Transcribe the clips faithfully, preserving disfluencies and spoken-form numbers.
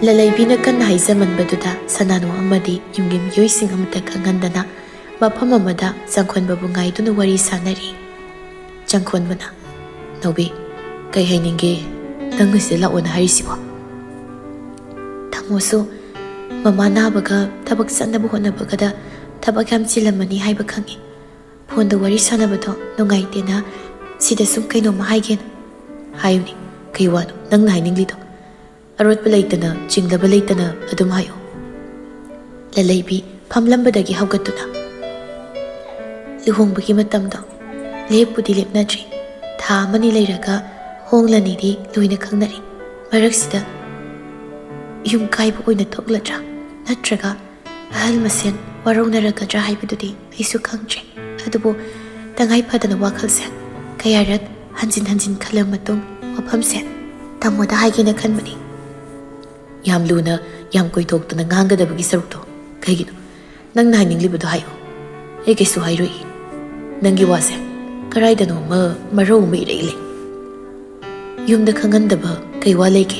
ꯂꯂꯩꯕꯤꯅ ꯀꯟꯅ ꯍꯥꯏꯖꯃꯟꯕꯗꯨꯗ ꯁꯅꯥꯅꯨ ꯑꯃꯗꯤ ꯌꯨꯝꯒꯤ ꯃꯤꯑꯣꯏꯁꯤꯡ ꯑꯃꯠꯇ ꯈꯪꯍꯟꯗꯅ ꯃꯐꯝ ꯑꯃꯗ ꯆꯪꯈꯣꯟꯕꯕꯨ ꯉꯥꯏꯗꯨꯅ ꯋꯥꯔꯤ ꯁꯥꯅꯔꯤ꯫ ꯆꯪꯈꯣꯟꯕꯅ, "ꯅꯥꯎꯕꯤ, ꯀꯩ ꯍꯥꯏꯅꯤꯡꯒꯦ? ꯅꯪꯅ ꯁꯤꯗ ꯂꯥꯛꯑꯣꯅ ꯍꯥꯏꯔꯤꯁꯤꯕꯣ?" ꯊꯥꯃꯣꯁꯨ ꯃꯃꯥ ꯅꯥꯕꯒ ꯊꯕꯛ ꯆꯠꯅꯕ ꯍꯣꯠꯅꯕꯒꯗ ꯊꯕꯛ ꯌꯥꯝ ꯆꯤꯜꯂꯝꯃꯅꯤ ꯍꯥꯏꯕ ꯈꯪꯉꯤ꯫ ꯐꯣꯟꯗ ꯋꯥꯔꯤ ꯁꯥꯟꯅꯕꯗꯣ ꯅꯨꯡꯉꯥꯏꯇꯦꯅ ꯁꯤꯗ ꯁꯨꯝ ꯀꯩꯅꯣꯝꯃ ꯍꯥꯏꯒꯦꯅ꯫ "ꯍꯥꯏꯌꯨꯅꯦ, ꯀꯩ ꯋꯥꯅꯣ ꯅꯪꯅ ꯍꯥꯏꯅꯤꯡꯂꯤꯗꯣ? ꯑꯔꯣꯠꯄ ꯂꯩꯇꯅ, ꯆꯤꯡꯗꯕ ꯂꯩꯇꯅ ꯑꯗꯨꯝ ꯍꯥꯏꯌꯨ꯫" ꯂꯂꯩꯕꯤ ꯐꯝꯂꯝꯕꯗꯒꯤ ꯍꯧꯒꯠꯇꯨꯅ, "ꯂꯨꯍꯣꯡꯕꯒꯤ ꯃꯇꯝꯗꯣ ꯂꯦꯞꯄꯨꯗꯤ ꯂꯦꯞꯅꯗ꯭ꯔꯤ꯫ ꯊꯥ ꯑꯃꯅꯤ ꯂꯩꯔꯒ ꯍꯣꯡꯂꯅꯤꯗꯤ ꯂꯣꯏꯅ ꯈꯪꯅꯔꯤ꯫ ꯃꯔꯛꯁꯤꯗ ꯌꯨꯝ ꯀꯥꯏꯕ ꯑꯣꯏꯅ ꯊꯣꯛꯂꯗ꯭ꯔꯥ? ꯅꯠꯇ꯭ꯔꯒ ꯑꯍꯜ ꯃꯁꯦꯟ ꯋꯥꯔꯧꯅꯔꯒꯗ꯭ꯔꯥ ꯍꯥꯏꯕꯗꯨꯗꯤ ꯑꯩꯁꯨ ꯈꯪꯗ꯭ꯔꯦ꯫ ꯑꯗꯨꯕꯨ ꯇꯉꯥꯏ ꯐꯗꯅ ꯋꯥꯈꯜꯁꯦ ꯀꯌꯥꯔꯛ ꯍꯟꯖꯤꯟ ꯍꯟꯖꯤꯟ ꯈꯜꯂꯕ ꯃꯇꯨꯡ ꯋꯥꯐꯝꯁꯦ ꯇꯥꯃꯣꯗ ꯍꯥꯏꯒꯦꯅ ꯈꯟꯕꯅꯤ꯫" "ꯌꯥꯝ ꯂꯨꯅ, ꯌꯥꯝ ꯀꯣꯏꯊꯣꯛꯇꯅ ꯉꯥꯡꯒꯗꯕꯒꯤ ꯁꯔꯨꯛꯇꯣ ꯀꯩꯒꯤꯅꯣ? ꯅꯪꯅ ꯍꯥꯏꯅꯤꯡꯂꯤꯕꯗꯣ ꯍꯥꯏꯌꯨ꯫ ꯑꯩ ꯀꯩꯁꯨ ꯍꯥꯏꯔꯣꯏ꯫ ꯅꯪꯒꯤ ꯋꯥꯁꯦ ꯀꯗꯥꯏꯗꯅꯣ ꯑꯃ ꯃꯔꯧ ꯑꯃ ꯏꯔꯛꯏ ꯂꯩ꯫ ꯌꯨꯝꯗ ꯈꯪꯍꯟꯗꯕ ꯀꯩ ꯋꯥ ꯂꯩꯒꯦ?"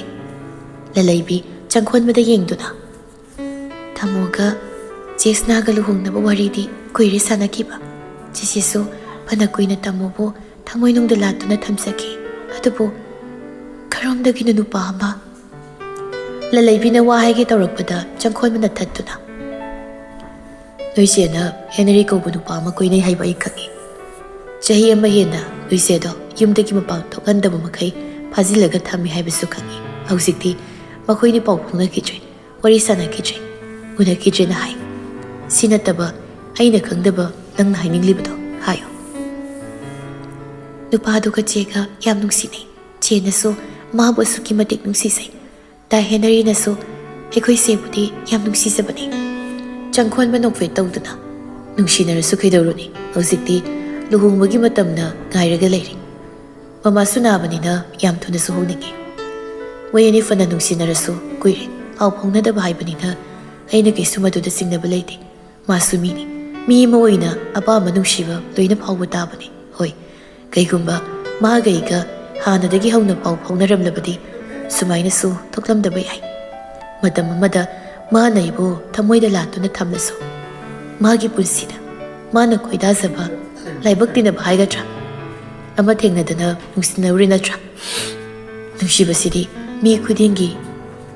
ꯂꯂꯩꯕꯤ ꯆꯪꯈꯣꯟꯕꯗ ꯌꯦꯡꯗꯨꯅ, "ꯇꯥꯃꯣꯒ ꯆꯦꯁꯅꯥꯒ ꯂꯨꯍꯣꯡꯅꯕ ꯋꯥꯔꯤꯗꯤ ꯀꯨꯏꯔꯦ ꯁꯥꯟꯅꯈꯤꯕ꯫ ꯆꯦꯆꯦꯁꯨ ꯐꯅ ꯀꯨꯏꯅ ꯇꯥꯃꯣꯕꯨ ꯊꯃꯣꯏꯅꯨꯡꯗ ꯂꯥꯠꯇꯨꯅ ꯊꯝꯖꯈꯤ꯫ ꯑꯗꯨꯕꯨ ꯀꯔꯣꯝꯗꯒꯤꯅꯣ ꯅꯨꯄꯥ ꯑꯃ꯫" ꯂꯂꯩꯕꯤꯅ ꯋꯥ ꯍꯥꯏꯒꯦ ꯇꯧꯔꯛꯄꯗ ꯆꯪꯈꯣꯟꯕꯅ ꯊꯠꯇꯨꯅ, "ꯅꯣꯏ ꯆꯦꯅ ꯍꯦꯅꯔꯤ ꯀꯧꯕ ꯅꯨꯄꯥ ꯑꯃ ꯀꯣꯏꯅꯩ ꯍꯥꯏꯕ ꯑꯩ ꯈꯪꯏ꯫ ꯆꯍꯤ ꯑꯃ ꯍꯦꯟꯅ ꯅꯣꯏ ꯆꯦꯗꯣ ꯌꯨꯝꯗꯒꯤ ꯃꯄꯥꯟ ꯊꯣꯛꯍꯟꯗꯕ ꯃꯈꯩ ꯐꯥꯖꯤꯜꯂꯒ ꯊꯝꯃꯤ ꯍꯥꯏꯕꯁꯨ ꯈꯪꯏ꯫ ꯍꯧꯖꯤꯛꯇꯤ ꯃꯈꯣꯏꯅꯤ ꯄꯥꯎ ꯐꯥꯎꯅꯈꯤꯗ꯭ꯔꯦ, ꯋꯥꯔꯤ ꯁꯥꯟꯅꯈꯤꯗ꯭ꯔꯦ, ꯎꯅꯈꯤꯗ꯭ꯔꯦꯅ ꯍꯥꯏ꯫ ꯁꯤ ꯅꯠꯇꯕ ꯑꯩꯅ ꯈꯪꯗꯕ ꯅꯪꯅ ꯍꯥꯏꯅꯤꯡꯂꯤꯕꯗꯣ ꯍꯥꯏꯌꯨ꯫" "ꯅꯨꯄꯥꯗꯨꯒ ꯆꯦꯒ ꯌꯥꯝ ꯅꯨꯡꯁꯤꯅꯩ꯫ ꯆꯦꯅꯁꯨ ꯃꯥꯕꯨ ꯑꯁꯨꯛꯀꯤ ꯃꯇꯤꯛ ꯅꯨꯡꯁꯤꯖꯩ꯫ ꯗꯥ ꯍꯦꯅꯔꯤꯅꯁꯨ ꯑꯩꯈꯣꯏ ꯆꯦꯕꯨꯗꯤ ꯌꯥꯝ ꯅꯨꯡꯁꯤꯖꯕꯅꯤ꯫" ꯆꯪꯈꯣꯟꯕ ꯅꯣꯛꯐꯦꯠ ꯇꯧꯗꯨꯅ, "ꯅꯨꯡꯁꯤꯅꯔꯁꯨ ꯀꯩꯗꯧꯔꯨꯅꯤ? ꯍꯧꯖꯤꯛꯇꯤ ꯂꯨꯍꯣꯡꯕꯒꯤ ꯃꯇꯝꯅ ꯉꯥꯏꯔꯒ ꯂꯩꯔꯤ꯫ ꯃꯃꯥꯁꯨ ꯅꯥꯕꯅꯤꯅ ꯌꯥꯝ ꯊꯨꯅꯁꯨ ꯍꯣꯡꯅꯤꯡꯉꯤ꯫ ꯃꯣꯏ ꯑꯅꯤ ꯐꯅ ꯅꯨꯡꯁꯤꯅꯔꯁꯨ ꯀꯨꯏꯔꯦ ꯄꯥꯎ ꯐꯥꯎꯅꯗꯕ ꯍꯥꯏꯕꯅꯤꯅ ꯑꯩꯅ ꯀꯩꯁꯨ ꯃꯗꯨꯗ ꯆꯤꯡꯅꯕ ꯂꯩꯇꯦ꯫ ꯃꯥꯁꯨ ꯃꯤꯅꯤ꯫ ꯃꯤ ꯑꯃ ꯑꯣꯏꯅ ꯑꯄꯥꯝꯕ ꯅꯨꯡꯁꯤꯕ ꯂꯣꯏꯅ ꯐꯥꯎꯕ ꯇꯥꯕꯅꯤ꯫ ꯍꯣꯏ, ꯀꯩꯒꯨꯝꯕ ꯃꯥꯒ ꯑꯩꯒ ꯍꯥꯟꯅꯗꯒꯤ ꯍꯧꯅ ꯄꯥꯎ ꯐꯥꯎꯅꯔꯝꯂꯕꯗꯤ ꯁꯨꯃꯥꯏꯅꯁꯨ ꯊꯣꯛꯂꯝꯗꯕ ꯌꯥꯏ꯫" ꯃꯇꯝ ꯑꯃꯗ ꯃꯥꯅ ꯑꯩꯕꯨ ꯊꯃꯣꯏꯗ ꯂꯥꯠꯇꯨꯅ ꯊꯝꯂꯁꯨ, ꯃꯥꯒꯤ ꯄꯨꯟꯁꯤꯗ ꯃꯥꯅ ꯈꯣꯏꯗꯥꯖꯕ ꯂꯥꯏꯕꯛ ꯇꯤꯟꯅꯕ ꯍꯥꯏꯒꯗ꯭ꯔꯥ, ꯑꯃ ꯊꯦꯡꯅꯗꯅ ꯅꯨꯡꯁꯤꯅꯔꯨꯔꯦ ꯅꯠꯇ꯭ꯔꯥ? ꯅꯨꯡꯁꯤꯕꯁꯤꯗꯤ ꯃꯤ ꯈꯨꯗꯤꯡꯒꯤ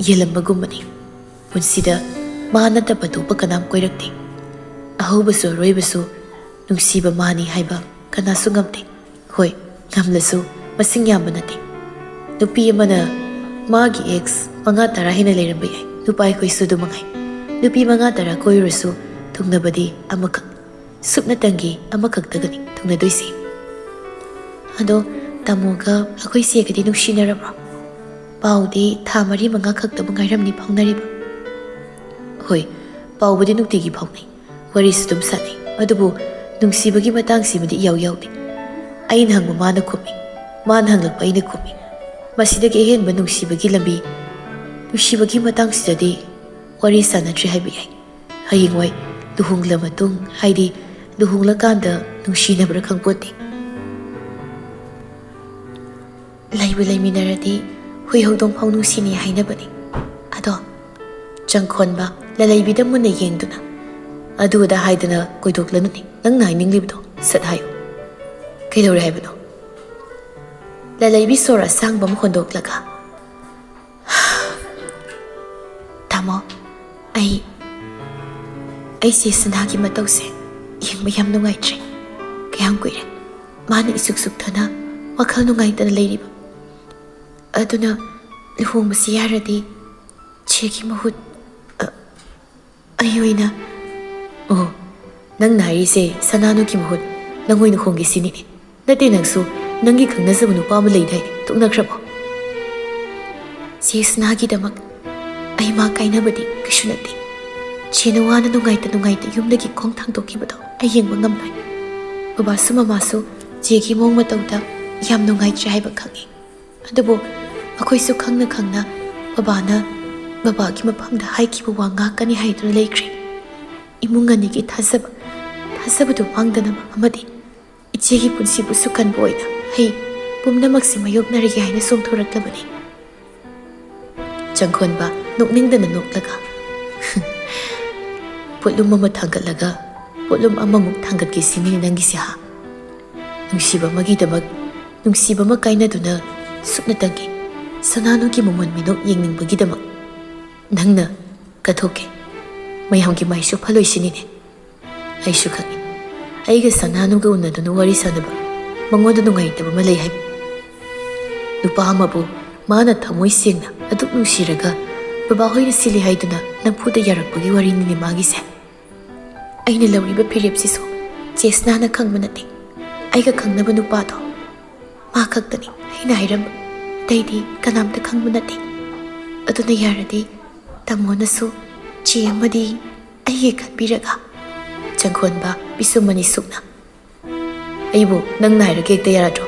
ꯌꯦꯜꯂꯝꯕꯒꯨꯝꯕꯅꯤ꯫ ꯄꯨꯟꯁꯤꯗ ꯃꯥ ꯅꯠꯇꯕ ꯑꯇꯣꯞꯄ ꯀꯅꯥꯝ ꯀꯣꯏꯔꯛꯇꯦ꯫ ꯑꯍꯧꯕꯁꯨ ꯑꯔꯣꯏꯕꯁꯨ ꯅꯨꯡꯁꯤꯕ ꯃꯥꯅꯤ ꯍꯥꯏꯕ ꯀꯅꯥꯁꯨ ꯉꯝꯗꯦ꯫ ꯍꯣꯏ, ꯉꯝꯂꯁꯨ ꯃꯁꯤꯡ ꯌꯥꯝꯕ ꯅꯠꯇꯦ꯫ ꯅꯨꯄꯤ ꯑꯃꯅ ꯃꯥꯒꯤ ꯑꯦꯛꯁ ꯃꯉꯥ ꯇꯔꯥ ꯍꯦꯟꯅ ꯂꯩꯔꯝꯕ ꯌꯥꯏ꯫ ꯅꯨꯄꯥ ꯑꯩꯈꯣꯏꯁꯨ ꯑꯗꯨ ꯃꯉꯥꯏ꯫ ꯅꯨꯄꯤ ꯃꯉꯥ ꯇꯔꯥ ꯀꯣꯏꯔꯨꯔꯁꯨ ꯊꯨꯡꯅꯕꯗꯤ ꯑꯃꯈꯛ, ꯁꯨꯞꯅꯇꯪꯒꯤ ꯑꯃꯈꯛꯇꯒꯅꯤ ꯊꯨꯡꯅꯗꯣꯏꯁꯤ꯫ ꯑꯗꯣ ꯇꯥꯃꯣꯒ ꯑꯩꯈꯣꯏ ꯆꯦꯒꯗꯤ ꯅꯨꯡꯁꯤꯅꯔꯕ꯭ꯔꯣ? ꯄꯥꯎꯗꯤ ꯊꯥ ꯃꯔꯤ ꯃꯉꯥ ꯈꯛꯇꯕꯨ ꯉꯥꯏꯔꯝꯅꯤ ꯐꯥꯎꯅꯔꯤꯕ꯫ ꯍꯣꯏ, ꯄꯥꯎꯕꯨꯗꯤ ꯅꯨꯡꯇꯤꯒꯤ ꯐꯥꯎꯅꯩ, ꯋꯥꯔꯤꯁꯨ ꯑꯗꯨꯝ ꯁꯥꯟꯅꯩ꯫ ꯑꯗꯨꯕꯨ ꯅꯨꯡꯁꯤꯕꯒꯤ ꯃꯇꯥꯡꯁꯤꯃꯗꯤ ꯏꯌꯥꯎ ꯌꯥꯎꯗꯦ꯫ ꯑꯩꯅ ꯍꯪꯕ ꯃꯥꯅ ꯈꯨꯝꯃꯤ, ꯃꯥꯅ ꯍꯪꯂꯛꯄ ꯑꯩꯅ ꯈꯨꯝꯃꯤ꯫ ꯃꯁꯤꯗꯒꯤ ꯑꯍꯦꯟꯕ ꯅꯨꯡꯁꯤꯕꯒꯤ ꯂꯝꯕꯤ, ꯅꯨꯡꯁꯤꯕꯒꯤ ꯃꯇꯥꯡꯁꯤꯗꯗꯤ ꯋꯥꯔꯤ ꯁꯥꯟꯅꯗ꯭ꯔꯤ ꯍꯥꯏꯕ ꯌꯥꯏ꯫ ꯍꯌꯦꯡꯋꯥꯏ ꯂꯨꯍꯣꯡꯂ ꯃꯇꯨꯡ, ꯍꯥꯏꯗꯤ ꯂꯨꯍꯣꯡꯂꯀꯥꯟꯗ ꯅꯨꯡꯁꯤꯅꯕ꯭ꯔꯥ ꯈꯪꯄꯣꯠꯇꯦ꯫ ꯂꯩꯕꯨ ꯂꯩꯃꯤꯟꯅꯔꯗꯤ ꯍꯨꯏ ꯍꯧꯗꯣꯡ ꯐꯥꯎ ꯅꯨꯡꯁꯤꯅꯩ ꯍꯥꯏꯅꯕꯅꯤ꯫ ꯑꯗꯣ ꯆꯪꯈꯣꯟꯕ ꯂꯂꯩꯕꯤꯗ ꯃꯨꯟꯅ ꯌꯦꯡꯗꯨꯅ, "ꯑꯗꯨ ꯑꯗꯥ ꯍꯥꯏꯗꯅ ꯀꯣꯏꯗꯣꯛꯂꯅꯨꯅꯦ, ꯅꯪꯅ ꯍꯥꯏꯅꯤꯡꯂꯤꯕꯗꯣ ꯁꯠ ꯍꯥꯏꯌꯨ꯫ ꯀꯩꯗꯧꯔꯦ ꯍꯥꯏꯕꯅꯣ?" ꯂꯂꯩꯕꯤ ꯁꯣꯔ ꯑꯁꯥꯡꯕ ꯑꯃ ꯍꯣꯟꯗꯣꯛꯂꯒ, "ꯇꯥꯃꯣ, ꯑꯩ, ꯑꯩ ꯆꯦ ꯁꯅꯥꯒꯤ ꯃꯇꯧꯁꯦ ꯌꯦꯡꯕ ꯌꯥꯝ ꯅꯨꯡꯉꯥꯏꯇ꯭ꯔꯦ꯫ ꯀꯌꯥꯝ ꯀꯨꯏꯔꯦ ꯃꯥꯅ ꯏꯁꯨꯛ ꯁꯨꯛꯇꯅ ꯋꯥꯈꯜ ꯅꯨꯡꯉꯥꯏꯇꯅ ꯂꯩꯔꯤꯕ꯫ ꯑꯗꯨꯅ ꯂꯨꯍꯣꯡꯕꯁꯤ ꯌꯥꯔꯗꯤ ꯆꯦꯒꯤ ꯃꯍꯨꯠ, ꯑ, ꯑꯩ ꯑꯣꯏꯅ..." "ꯑꯣ, ꯅꯪꯅ ꯍꯥꯏꯔꯤꯁꯦ ꯁꯅꯥꯅꯨꯒꯤ ꯃꯍꯨꯠ ꯅꯪ ꯑꯣꯏꯅ ꯍꯣꯡꯒꯦ ꯁꯤꯅꯤꯅꯦ꯫ ꯅꯠꯇꯦ, ꯅꯪꯁꯨ ꯅꯪꯒꯤ ꯈꯪꯅꯖꯕ ꯅꯨꯄꯥ ꯑꯃ ꯂꯩꯗꯥꯏꯅꯦ, ꯇꯣꯛꯅꯈ꯭ꯔꯕꯣ?" "ꯆꯦ ꯁꯅꯥꯒꯤꯗꯃꯛ ꯑꯩ ꯃꯥ ꯀꯥꯏꯅꯕꯗꯤ ꯀꯩꯁꯨ ꯅꯠꯇꯦ꯫ ꯆꯦꯅ ꯋꯥꯅ ꯅꯨꯡꯉꯥꯏꯇ ꯅꯨꯡꯉꯥꯏꯇ ꯌꯨꯝꯗꯒꯤ ꯈꯣꯡ ꯊꯥꯡꯗꯣꯛꯈꯤꯕꯗꯣ ꯑꯩ ꯌꯦꯡꯕ ꯉꯝꯂꯣꯏ꯫ ꯕꯕꯥꯁꯨ ꯃꯃꯥꯁꯨ ꯆꯦꯒꯤ ꯃꯑꯣꯡ ꯃꯇꯧꯗ ꯌꯥꯝ ꯅꯨꯡꯉꯥꯏꯇ꯭ꯔꯦ ꯍꯥꯏꯕ ꯈꯪꯉꯤ꯫ ꯑꯗꯨꯕꯨ ꯑꯩꯈꯣꯏꯁꯨ ꯈꯪꯅ ꯈꯪꯅ ꯕꯕꯥꯅ ꯕꯕꯥꯒꯤ ꯃꯐꯝꯗ ꯍꯥꯏꯈꯤꯕ ꯋꯥ ꯉꯥꯛꯀꯅꯤ ꯍꯥꯏꯗꯨꯅ ꯂꯩꯈ꯭ꯔꯦ꯫ ꯏꯃꯨꯡ ꯑꯅꯤꯒꯤ ꯊꯥꯖꯕ, ꯊꯥꯖꯕꯗꯨ ꯃꯥꯡꯗꯅꯕ ꯑꯃꯗꯤ ꯏꯆꯦꯒꯤ ꯄꯨꯟꯁꯤꯕꯨ ꯁꯨꯀꯟꯕ ꯑꯣꯏꯅ ꯑꯩ ꯄꯨꯝꯅꯃꯛꯁꯤ ꯃꯥꯌꯣꯛꯅꯔꯒꯦ ꯍꯥꯏꯅ ꯆꯣꯡꯊꯣꯔꯛꯂꯕꯅꯤ꯫" ꯆꯪꯈꯣꯟꯕ ꯅꯣꯛꯅꯤꯡꯗꯅ ꯅꯣꯛꯂꯒ, "ꯄꯣꯠꯂꯨꯝ ꯑꯃ ꯊꯥꯡꯒꯠꯂꯒ ꯄꯣꯠꯂꯨꯝ ꯑꯃꯃꯨꯛ ꯊꯥꯡꯒꯠꯀꯦ ꯁꯤꯅꯤꯅꯦ ꯅꯪꯒꯤꯁꯦ, ꯍꯥ? ꯅꯨꯡꯁꯤꯕ ꯑꯃꯒꯤꯗꯃꯛ ꯅꯨꯡꯁꯤꯕ ꯑꯃ ꯀꯥꯏꯅꯗꯨꯅ ꯁꯨꯞꯅꯇꯪꯒꯤ ꯁꯅꯥꯅꯨꯒꯤ ꯃꯃꯣꯟ ꯃꯤꯅꯣꯛ ꯌꯦꯡꯅꯤꯡꯕꯒꯤꯗꯃꯛ ꯅꯪꯅ ꯀꯠꯊꯣꯛꯀꯦ, ꯃꯌꯥꯝꯒꯤ ꯃꯥꯏꯁꯨ ꯐꯂꯣꯏꯁꯤꯅꯤꯅꯦ꯫ ꯑꯩꯁꯨ ꯈꯪꯏ, ꯑꯩꯒ ꯁꯅꯥꯅꯨꯒ ꯎꯅꯗꯨꯅ ꯋꯥꯔꯤ ꯁꯥꯟꯅꯕ ꯃꯉꯣꯟꯗ ꯅꯨꯡꯉꯥꯏꯇꯕ ꯑꯃ ꯂꯩ ꯍꯥꯏꯕ꯫ ꯅꯨꯄꯥ ꯑꯃꯕꯨ ꯃꯥꯅ ꯊꯃꯣꯏ ꯁꯦꯡꯅ ꯑꯗꯨꯛ ꯅꯨꯡꯁꯤꯔꯒ ꯕꯕꯥꯍꯣꯏꯅ ꯁꯤꯜꯂꯤ ꯍꯥꯏꯗꯨꯅ ꯅꯝꯐꯨꯗ ꯌꯥꯔꯛꯄꯒꯤ ꯋꯥꯔꯤꯅꯤꯅꯦ ꯃꯥꯒꯤꯁꯦ꯫ ꯑꯩꯅ ꯂꯧꯔꯤꯕ ꯐꯤꯔꯦꯞꯁꯤꯁꯨ ꯆꯦꯁꯅꯥꯅ ꯈꯪꯕ ꯅꯠꯇꯦ꯫ ꯑꯩꯒ ꯈꯪꯅꯕ ꯅꯨꯄꯥꯗꯣ ꯃꯥ ꯈꯛꯇꯅꯤ ꯑꯩꯅ ꯍꯥꯏꯔꯝꯕ, ꯑꯇꯩꯗꯤ ꯀꯅꯥꯝꯇ ꯈꯪꯕ ꯅꯠꯇꯦ꯫ ꯑꯗꯨꯅ ꯌꯥꯔꯗꯤ ꯇꯥꯃꯣꯅꯁꯨ ꯆꯦ ꯑꯃꯗꯤ ꯑꯩꯒꯤ ꯈꯟꯕꯤꯔꯒ꯫ ꯆꯪꯈꯣꯟꯕ ꯄꯤꯁꯨꯝ ꯑꯅꯤ ꯁꯨꯛꯅ, "ꯑꯩꯕꯨ ꯅꯪꯅ ꯍꯥꯏꯔꯒ ꯍꯦꯛꯇ ꯌꯥꯔꯗ꯭ꯔꯣ?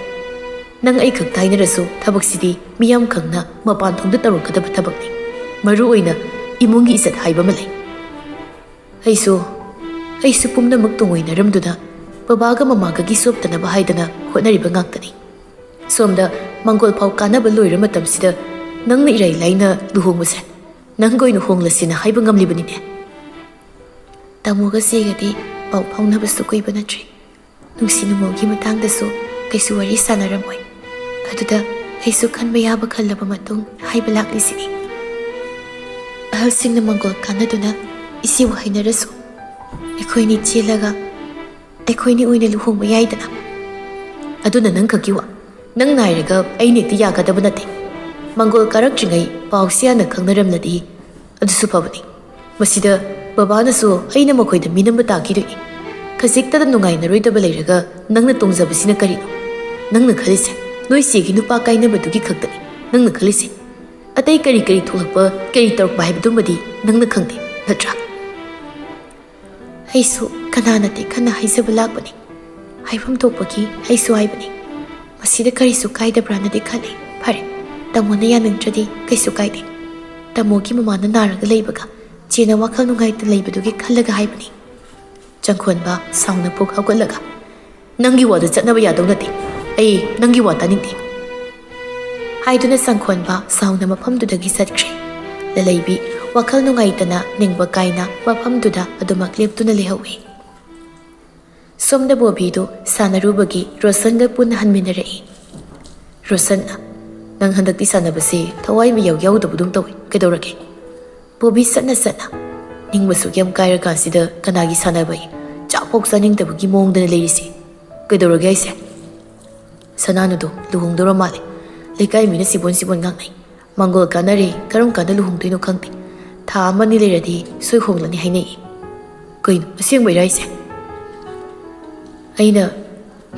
ꯅꯪ ꯑꯩ ꯈꯛꯇ ꯍꯥꯏꯅꯔꯁꯨ ꯊꯕꯛꯁꯤꯗꯤ ꯃꯤꯌꯥꯝ ꯈꯪꯅ ꯃꯄꯥꯟ ꯊꯣꯡꯗ ꯇꯧꯔꯛꯀꯗꯕ ꯊꯕꯛꯅꯤ꯫ ꯃꯔꯨ ꯑꯣꯏꯅ ꯏꯃꯨꯡꯒꯤ ꯏꯖꯠ ꯍꯥꯏꯕ ꯑꯃ ꯂꯩ꯫ ꯑꯩꯁꯨ, ꯑꯩꯁꯨ ꯄꯨꯝꯅꯃꯛ ꯇꯨꯡꯑꯣꯏꯅꯔꯝꯗꯨꯅ ꯕꯕꯥꯒ ꯃꯃꯥꯒꯒꯤ ꯁꯣꯛꯇꯅꯕ ꯍꯥꯏꯗꯅ ꯍꯣꯠꯅꯔꯤꯕ ꯉꯥꯛꯇꯅꯤ꯫ ꯁꯣꯝꯗ ꯃꯥꯡꯒꯣꯜ ꯐꯥꯎ ꯀꯥꯟꯅꯕ ꯂꯣꯏꯔ ꯃꯇꯝꯁꯤꯗ ꯅꯪꯅ ꯏꯔꯥꯏ ꯂꯥꯏꯅ ꯂꯨꯍꯣꯡꯕꯁꯦ ꯅꯪꯒ ꯑꯣꯏꯅ ꯍꯣꯡꯂꯁꯤꯅ ꯍꯥꯏꯕ ꯉꯝꯂꯤꯕꯅꯤꯅꯦ?" ꯇꯥꯃꯣꯒ ꯆꯦꯒꯗꯤ ꯄꯥꯎ ꯐꯥꯎꯅꯕꯁꯨ ꯀꯨꯏꯕ ꯅꯠꯇ꯭ꯔꯤ꯫ ꯅꯨꯡꯁꯤ ꯅꯨꯡꯉꯣꯜꯒꯤ ꯃꯇꯥꯡꯗꯁꯨ ꯀꯩꯁꯨ ꯋꯥꯔꯤ ꯁꯥꯟꯅꯔꯝꯃꯣꯏ꯫ ꯑꯗꯨꯗ ꯑꯩꯁꯨ ꯈꯟꯕ ꯌꯥꯕ ꯈꯜꯂꯕ ꯃꯇꯨꯡ ꯍꯥꯏꯕ ꯂꯥꯛꯂꯤꯁꯤꯅꯤ꯫ ꯑꯍꯜꯁꯤꯡꯅ ꯃꯪꯒꯣꯜ ꯀꯥꯟꯅꯗꯨꯅ ꯏꯆꯦꯕꯨ ꯍꯥꯏꯅꯔꯁꯨ ꯑꯩꯈꯣꯏꯅꯤ ꯆꯦꯜꯂꯒ ꯑꯩꯈꯣꯏꯅꯤ ꯑꯣꯏꯅ ꯂꯨꯍꯣꯡꯕ ꯌꯥꯏꯗꯅ꯫ ꯑꯗꯨꯅ ꯅꯪ ꯈꯛꯀꯤ ꯋꯥ꯫ ꯅꯪ ꯅꯥꯏꯔꯒ ꯑꯩꯅ ꯍꯦꯛꯇ ꯌꯥꯒꯗꯕ ꯅꯠꯇꯦ꯫ ꯃꯪꯒꯣꯜ ꯀꯥꯔꯛꯇ꯭ꯔꯤꯉꯩ ꯄꯥꯎꯁꯤ ꯍꯥꯟꯅ ꯈꯪꯅꯔꯝꯂꯗꯤ ꯑꯗꯨꯁꯨ ꯐꯕꯅꯤ꯫ ꯃꯁꯤꯗ ꯕꯕꯥꯅꯁꯨ ꯑꯩꯅ ꯃꯈꯣꯏꯗ ꯃꯤꯅꯝꯕ ꯇꯥꯈꯤꯗꯣꯏꯅꯤ꯫ ꯈꯖꯤꯛꯇꯗ ꯅꯨꯡꯉꯥꯏꯅꯔꯣꯏꯗꯕ ꯂꯩꯔꯒ ꯅꯪꯅ ꯇꯣꯡꯖꯕꯁꯤꯅ ꯀꯔꯤꯅꯣ? ꯅꯪꯅ ꯈꯜꯂꯤꯁꯦ ꯅꯣꯏ ꯆꯦꯒꯤ ꯅꯨꯄꯥ ꯀꯥꯏꯅꯕꯗꯨꯒꯤ ꯈꯛꯇꯅꯤ ꯅꯪꯅ ꯈꯜꯂꯤꯁꯦ꯫ ꯑꯇꯩ ꯀꯔꯤ ꯀꯔꯤ ꯊꯣꯛꯂꯛꯄ, ꯀꯔꯤ ꯇꯧꯔꯛꯄ ꯍꯥꯏꯕꯗꯨꯃꯗꯤ ꯅꯪꯅ ꯈꯪꯗꯦ, ꯅꯠꯇ꯭ꯔꯥ? ꯑꯩꯁꯨ ꯀꯅꯥꯅ ꯇꯦꯛꯈꯠꯅ ꯍꯥꯏꯖꯕ ꯂꯥꯛꯄꯅꯤ꯫ ꯍꯥꯏꯐꯝ ꯊꯣꯛꯄꯒꯤ ꯑꯩꯁꯨ ꯍꯥꯏꯕꯅꯤ꯫ ꯃꯁꯤꯗ ꯀꯔꯤꯁꯨ ꯀꯥꯏꯗꯕ꯭ꯔꯥꯅꯗꯤ ꯈꯜꯂꯤ꯫ ꯐꯔꯦ, ꯇꯥꯃꯣꯅ ꯌꯥꯅꯤꯡꯗ꯭ꯔꯗꯤ ꯀꯩꯁꯨ ꯀꯥꯏꯗꯦ꯫ ꯇꯥꯃꯣꯒꯤ ꯃꯃꯥꯅ ꯅꯥꯔꯒ ꯂꯩꯕꯒ ꯆꯦꯅ ꯋꯥꯈꯜ ꯅꯨꯡꯉꯥꯏꯇ ꯂꯩꯕꯗꯨꯒꯤ ꯈꯜꯂꯒ ꯍꯥꯏꯕꯅꯤ꯫ ꯆꯪꯈꯣꯟꯕ ꯁꯥꯎꯅ ꯄꯨꯛ ꯍꯧꯒꯠꯂꯒ, "ꯅꯪꯒꯤ ꯋꯥꯗ ꯆꯠꯅꯕ ꯌꯥꯗꯧ ꯅꯠꯇꯦ꯫ ꯑꯩ ꯅꯪꯒꯤ ꯋꯥ ꯇꯥꯅꯤꯡꯗꯦ꯫" ꯍꯥꯏꯗꯨꯅ ꯁꯪꯈꯣꯟꯕ ꯁꯥꯎꯅ ꯃꯐꯝꯗꯨꯗꯒꯤ ꯆꯠꯈ꯭ꯔꯦ꯫ ꯂꯂꯩꯕꯤ ꯋꯥꯈꯜ ꯅꯨꯡꯉꯥꯏꯇꯅ ꯅꯤꯡꯕ ꯀꯥꯏꯅ ꯃꯐꯝꯗꯨꯗ ꯑꯗꯨꯃꯛ ꯂꯦꯞꯇꯨꯅ ꯂꯩꯍꯧꯏ꯫ ꯁꯣꯝꯗ ꯕꯣꯕꯤꯗꯨ ꯁꯥꯟꯅꯔꯨꯕꯒꯤ ꯔꯣꯁꯟꯒ ꯄꯨꯟꯅ ꯍꯟꯃꯤꯟꯅꯔꯛꯏ꯫ ꯔꯣꯁꯟꯅ, "ꯅꯪ ꯍꯟꯗꯛꯇꯤ ꯁꯥꯟꯅꯕꯁꯦ ꯊꯋꯥꯏ ꯃꯌꯥꯎ ꯌꯥꯎꯗꯕꯗꯧ ꯇꯧꯏ, ꯀꯩꯗꯧꯔꯒꯦ?" ꯕꯣꯕꯤ ꯆꯠꯅ ꯆꯠꯅ, "ꯅꯤꯡꯕꯁꯨ ꯌꯥꯝ ꯀꯥꯏꯔꯀꯥꯟꯁꯤꯗ ꯀꯅꯥꯒꯤ ꯁꯥꯟꯅꯕ? ꯆꯥꯛꯐꯥꯎ ꯆꯥꯅꯤꯡꯗꯕꯒꯤ ꯃꯑꯣꯡꯗꯅ ꯂꯩꯔꯤꯁꯤ꯫ ꯀꯩꯗꯧꯔꯒꯦ ꯍꯥꯏꯁꯦ?" "ꯁꯅꯥꯅꯨꯗꯣ ꯂꯨꯍꯣꯡꯗꯧꯔ ꯃꯥꯜꯂꯦ꯫ ꯂꯩꯀꯥꯏ ꯃꯤꯅ ꯁꯤꯕꯣꯟ ꯁꯤꯕꯣꯟ ꯉꯥꯡꯅꯩ꯫ ꯃꯪꯒꯣꯜ ꯀꯥꯟꯅꯔꯦ, ꯀꯔꯝ ꯀꯥꯟꯗ ꯂꯨꯍꯣꯡꯗꯣꯏꯅꯣ ꯈꯪꯗꯦ꯫ ꯊꯥ ꯑꯃꯅꯤ ꯂꯩꯔꯗꯤ ꯁꯣꯏ ꯍꯣꯡꯂꯅꯤ ꯍꯥꯏꯅꯩ꯫" "ꯀꯩꯅꯣ, ꯑꯁꯦꯡꯕꯩꯔꯥ ꯍꯥꯏꯁꯦ?" "ꯑꯩꯅ